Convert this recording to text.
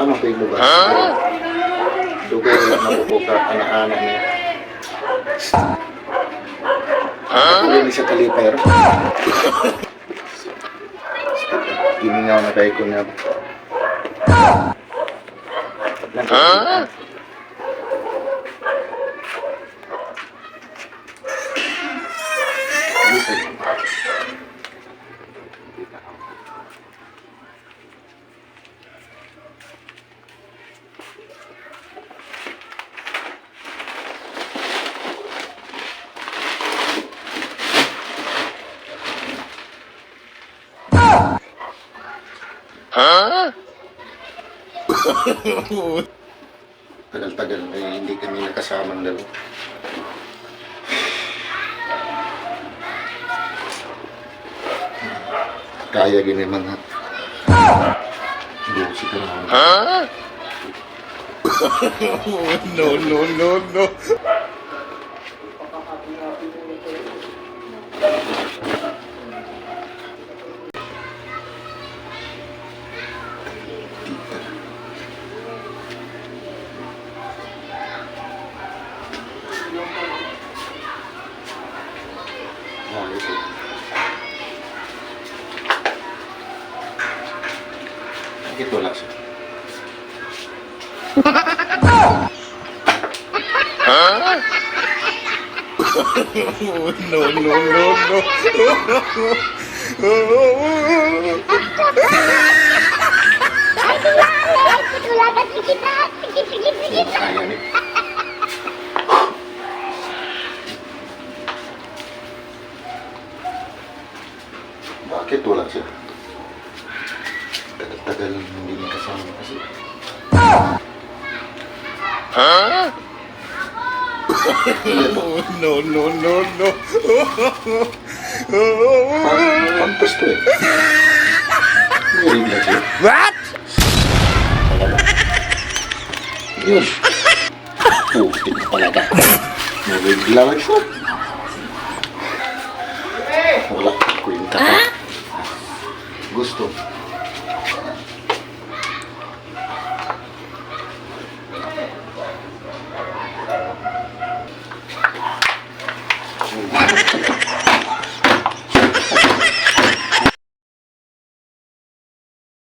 Naman ko yung lugar. Dugay wala na ko ka ana-ana niya. Huh? Ni siya kalipay ro. Gimingaw na kayo ko na. Huh? Tagal-tagal eh, hindi kami nakasamang dalawa. Kaya gini man ha. Busi ka naman. No, no, no, no. Tita. Ah, ito. Bakit wala siya? No, no, no, no. Hindi na kaya ni. Bakit wala siya? Tagal-tagal hindi niya kasama kasi. Huh? No, no, no, no. Pampers to eh. May rig lang siya. What? Yun. Putik talaga. May rig lang siya. Wala. Kwenta ka. Gusto.